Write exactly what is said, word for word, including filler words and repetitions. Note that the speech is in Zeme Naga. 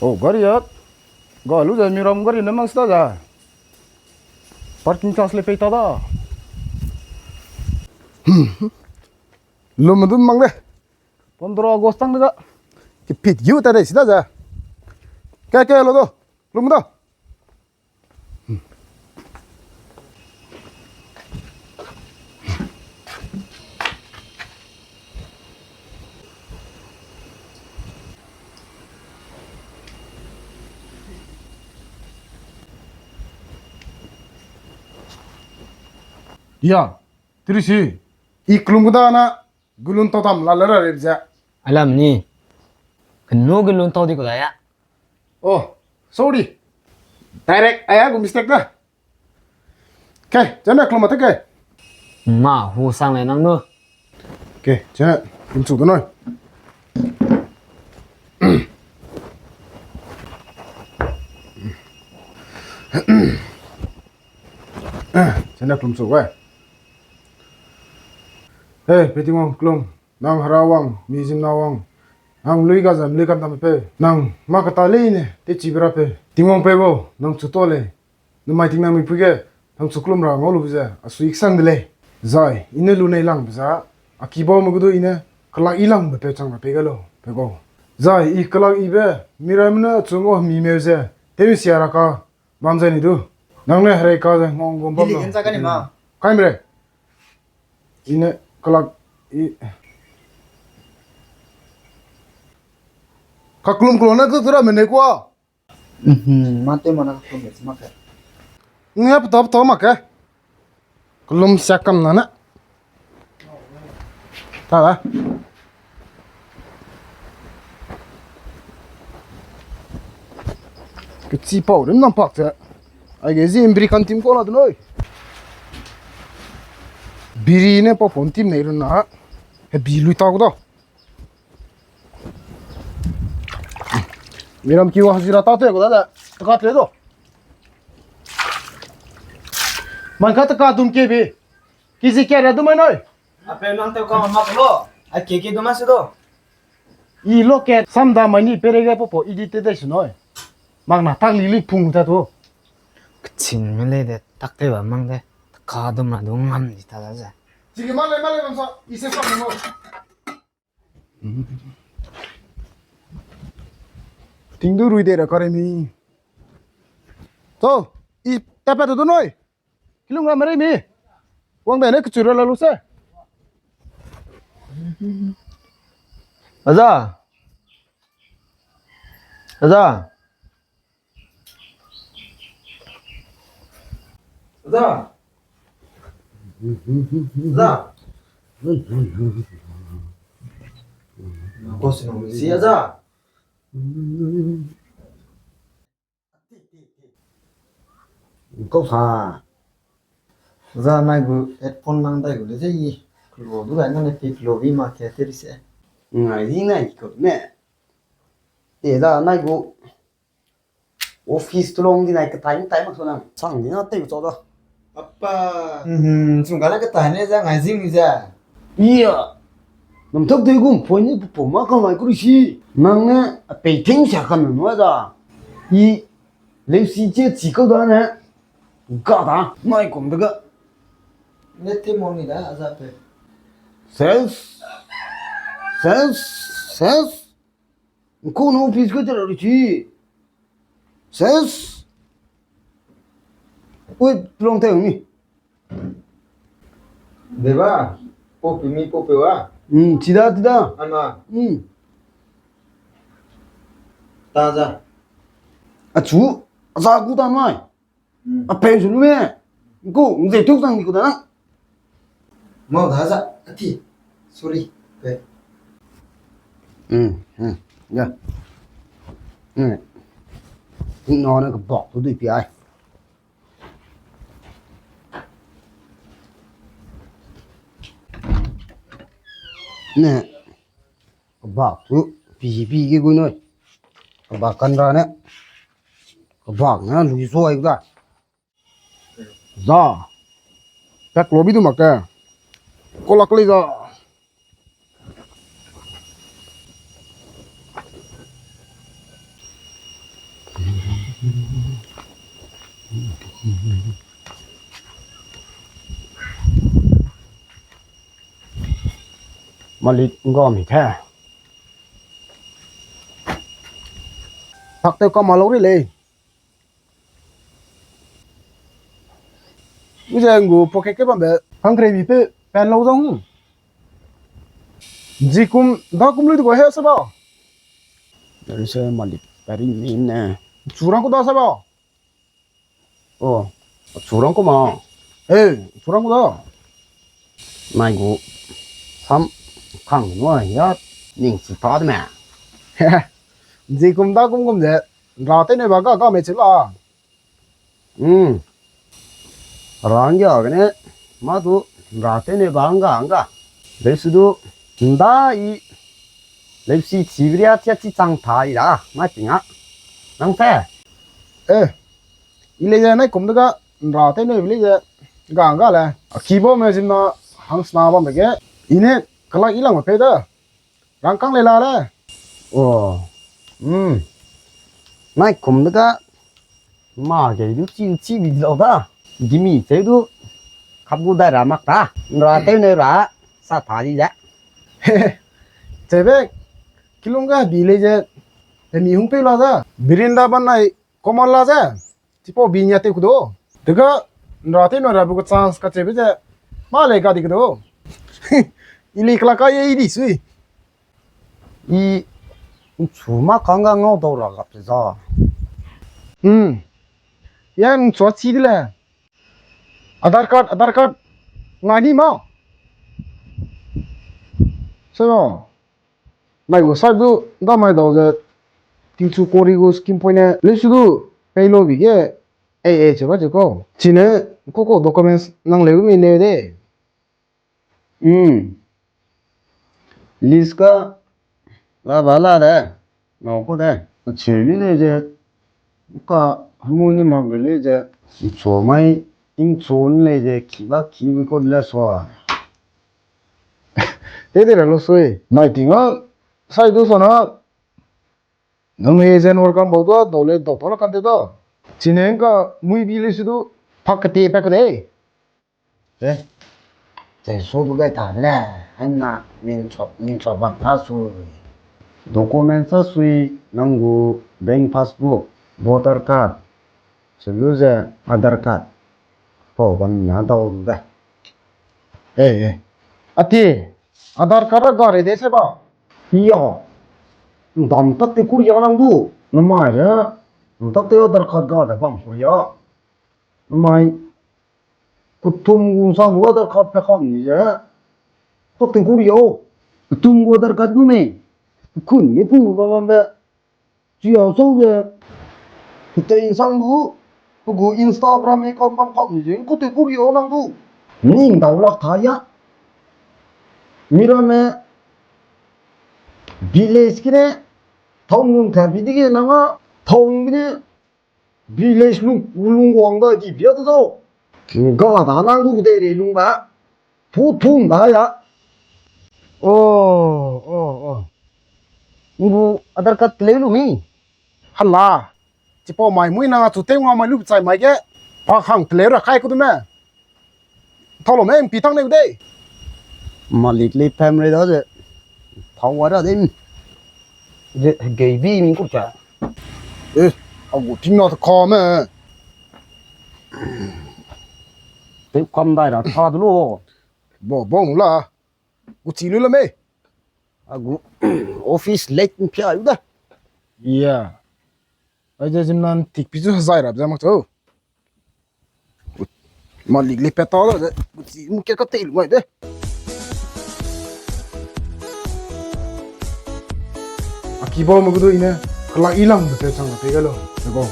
Oh, gari ya. Ga lu ze miram gari ne mang sta za. Parking charge le pei ta da. Hmm. Lum du mang de. Pondro August tang de da. Ki pit yu ta de sida za. Ke ke lo do. Lum da. Ya, Trisi, i kelum kedana gulun tau tam la le ra rebe ze. Alam ni. Kenu gulun tau di ku da ya. Oh, sorry. Direct, aya gu mistake da. Ke, chane kelum mate ke. Ma, hu sang le nang nu. Ke, chane, kelum chu da noi. Chane kelum chu we. Hey, pe Tingwang, kelum. Nang hera wang, mi zimna wang. Nang lui ga zam, lui kan tam pe. Nang ma kata leine, te chi bra pe. Tingwang pe bo, nang chu to le. Namai ting nang mi pui ge, nang chu kelum ra ngau lu be ze, a sui sang de lei. Zai, i ne lu nei lang be za, a ki bau me gu du i ne, kelak i lang be pe chang ra pe ga lo, pe bo. Zai, i kelak i be, mi rai me ne chu ngau mi meu ze, te mi sia ra ka, bam zai ni du. Nang ne herei ka ze ngau ngau bam. Dili lo. Gen za ka ni ma. Kai me re. I ne kelak i. Ka kelum kelum na tu tu ra me ne kua. Mhm, ma te ma na kelum me ma ke. Nge peta peta ma ke. Kelum sia kam na na. Ta da. Kechi pau rim nang pak ze. Aige zi biri kan tim ko la de noi. Biri ne pau pon tim nei run na. He bi lui ta ku da. Miram ki wa hazira ta te ko da da. Taka te do. Man ka taka dum ke bi. Ki zi ke ra dum mai noi. Ape nang te ka ma ko lo. A ke ke dum ma se do. I lo ke sam da mai ni pere ge popo i di te dai su noi. Mak na tak li li pung ta tu. Kechin me le de tak te ba mang de. Taka dum na du ngam di ta da ze. Chige ma le ma le bam sa. I se sa mo. Ting du rui de ra kare mi. To, i tapa tu du noi. Kilung ra mere mi. Wang de ne kechu ra la lu se. Aza. Aza. Aza. Aza. Ko se no si aza. Kau sa. Za nai gu headphone nang dai gu le ze i. Klo du gai nang ne pi klo bi ma ke te ri se. Ngai di nai ko ne. Te za nai gu office tulong di nai ketai tai mak so nang. Sang di na te gu cho da. Papa. Mhm, chung ga na ketai ne za ngai zing ni za. Iya. Nang thak dei gum phone ni pu ma kang ngai ku ri si. Nang ne a pei ting sia kan no da. I leu si che chi kau da ne. Ga da, mai kum da ga. Ne te mo ni da, aza pe. Ses. Ses. Ses. Ko no office ko tera ri chi. Ses. Ui, long te ni. Deba, popi mi popi wa. Hmm, chida, chida. Ana. Hmm. Taza. Achu, aza ku ta mai. Hmm. A peu su lu me. Ko, nze tuk tang ni ku da na. Mau da za, ati. Sorry. Pe. Hmm, hmm. Ya. Hmm. No na ka bak tu dui pi ai. Ne. Ka bak tu pi pi ge gu noi. Ka bak kan ra ne. Ka bak na lui so ai da. Za. Pek lo bi du mak ke. Kolak lei za. Malik ngga mi the. Thak tew ka ma lau ri lei. Uze ngu pocket ke bambe. Hangre mi pe pen lau zang. Zikum da kum lui du go he se ba. Dari se malik peri mi ne. Churang ku da se ba. Oh, churang ku ma. Eh, churang ku da. Nai gu sam kang no ya ning si ta de me. Zikum da kum kum ze. Nra tew ne ba ga ga me chila. Hmm. Rang ya gene, ma du, nra tew ne ba nga nga. Leu su du, nda i, leu si chi bria tia chi chang ta i da, ma chi nga. Nang se? Eh, i le ze nai kum de ga, nra tew ne le ze, ga nga le. A ki bo me zim na, hang sna ba me ge. I ne, kala i lang me pe da. Rangkang le la le. Oh. Hmm. Nai kum de ga. Ma ge du chi chi bi lau da. Dimi che du. Kap gu da ra mak ta. Nra tew ne ra. Sa ta di da. Chebe. Kilung ga bi le ze. Te mi hung pe la da. Birinda ban nai. Komal la ze. Chipau bi nia tew kudo. Dega, nra tew nra bu ka chance ka chebe ze. Ma le ka di kudo. Ili kala ka ye i di sui. I, nchu ma kang ga ngau dau ra gap ze za. Hmm. Ya nchu a chi di le. Aadhaar card, Aadhaar card. Ngai ni ma. Seno. Mai gu side du da mai dau ze tingchu kori gu scheme point ne leu su du pei lo bi ge ei ei che ba che ko. Chine ko ko documents nang leu mi ne de. Hmm. List ka la ba la de. Ngau ko de. Che ni le ze. Ka hmu ni mak le ze. Cho mai ting cho ni le ze ki ba ki mi ko le so. Te de ra lo sui. Nai ting a. Sai du so na. Nang le zen work kan bau da, dau le dau tau la kan te da. Chine ka mui bi le su du. Pak kete pak kete. Eh. Te so du gai ta le. Anna min chop, min chop bang ta su. Document sa sui nang gu bank passbook, voter card. Selu ze Aadhaar card. Pau bam na dau de. Eh, eh. Ati, Aadhaar card a gare de se ba? Iya. Ndam tak te kur ya nang du. Namai re. Ndam tak te Aadhaar card gare bam kur ya. Namai. Kutum gu sa gu Aadhaar card pe kam ni ze. Tak te kur ya. Kutum gu Aadhaar card gu me. Kun ni kun gu bam bam be. Chia sau ze, pete insang gu, pe gu Instagram account bam kau ni ze, ku te ku rio nang du. Ning dau lak ta ya. Miramme, village kine, thau nung ta bi di ge nang a, thau nung bine, village lung, lung wang da di bia da zau. Ga da nang du de re lung ba. Thu thum da ya. Oh, oh, oh. Ngu Aadhaar card teleu lu mi. Hala. Chipau mai mui nang a chu teu nga mai lu chai mai ge. Pa khang teleu ra kai ku du me. Thau lo me mpi tang neu de. Malik le pem re da ze. Thau wa ra de. Ze gei bi mi ku cha. Eh, a gu ting na ta ka me. Teu kam dai ra tha du lo. Bo, bo, la. Gu chi lu la me. A gu office late mpia yu da. Yeah. Ai je zim nan tik pi zu zai rap za mak chau. Malik le peta da de. Gu chi mu ke ka te lu mai de. A ki ba ma gu do ine. Kala i lang de te chang na pe ga lo. Te go.